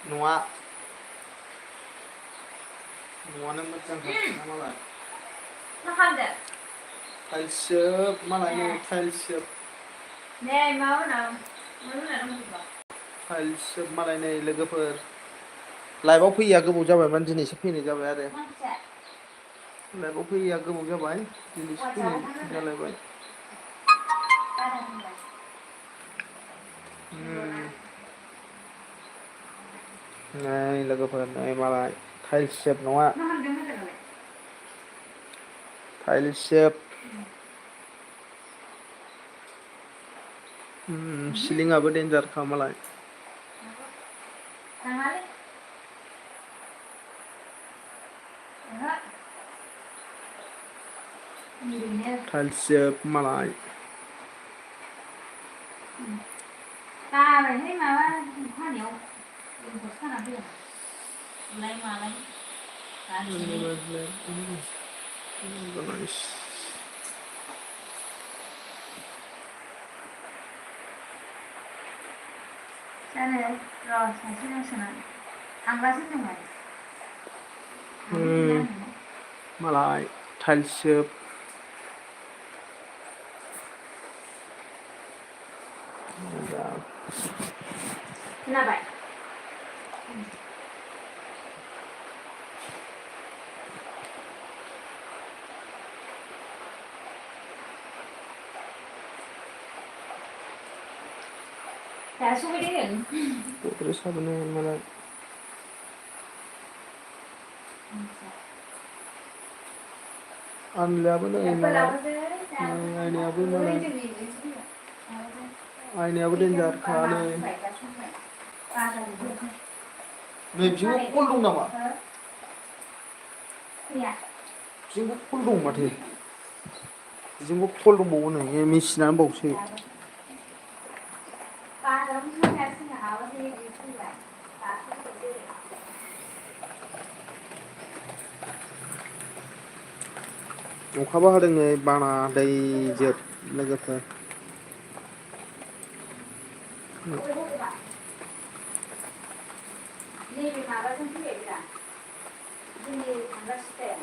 नङा न'आनो मोजांथार मालाय मा खालामदों? टाइल्ससोब मालाय नै टाइल्ससोब नै मामोनाव मोनना दंजोबो टाइल्ससोब मालाय नै लोगोफोर लाइभआव फैया गोबाव जाबायमोन दिनैसो फैनाय जाबाय आरो मा ओंख्रि लाइभआव फैयैया गोबाव जाबाय दिनैसो फैनाय जालायबाय नै लोगोफोर नै मालाय टाइल्ससोब न'आ मा खालामदों होनदोंलाय? टाइल्ससोब सिलिंआबो देन्जारखा मालाय थाङालै ओहो ओरैनो टाइल्ससोब मालाय बाबायहाय माबा अखा हानायाव रेनकट खाना फैया बुलाय मालाय गाज्रिनो जानो र' सासेनाव सोंनां थांग्रासो होनदोंमोन थांफैफिनना होनदोंमोन मालाय टाइल्ससोब खोनाबाय? दासो सफैदों गद्रेसाबोनो मालाय आनलायाबो नै मालाय नै आयनायाबो मालाय आयनायाबो देन्जारखा नै नै बिथिंबो खल दं नामा? खोनाया बिथिंबो खल दं माथो बिथिंबो खल दंबावो नै मेचिनानो बावसो अखाबो हादों नै बाना दै जोब लोगोफोर नैबे माबाजों फैबायब्रा जोंनि ओरै थांग्रा सिखाया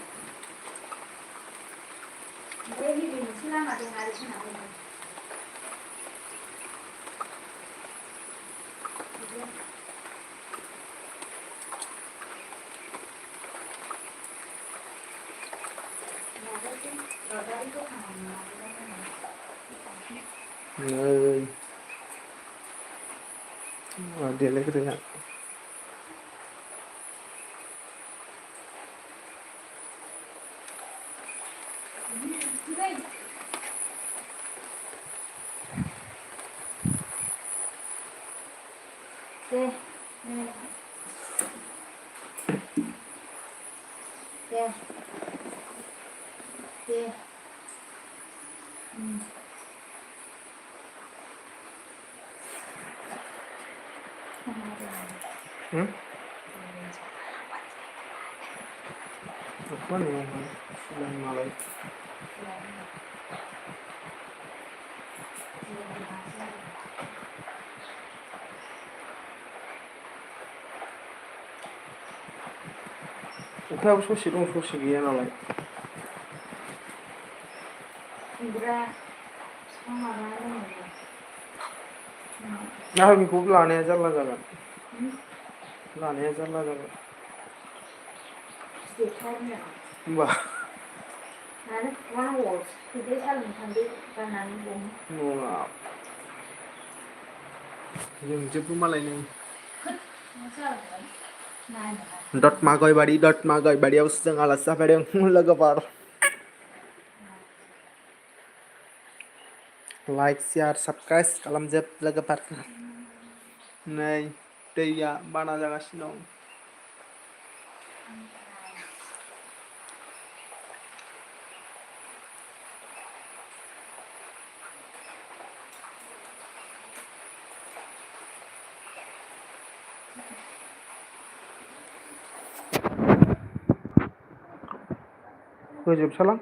ओमफ्राय नैबे मोनसे लामा दं आरो सोनाबहाजों बिदिनो माबाजों रदारि दखानाव नै देलायग्राया दे दे दे मालाय अखायाबो ससे दं ससे गैया नालाय खुमब्रा बिफां माबाना दङ नारेंखौबो लानाया जारला जागोन लानाया जारला जागोन गिदिरथारनो होमबा मानो मा नांगौ फैदो सान्दुं थांदो गाननानै बम नङा जोंजोबो मालाय नै दतमा गयबारियावसो जों आलासि जाफैदों लोगोफोर लाइक शेयार साबसक्राइब खालामजोब लोगोफोर नै दैया बाना जागासिनो दं फोजोबसालां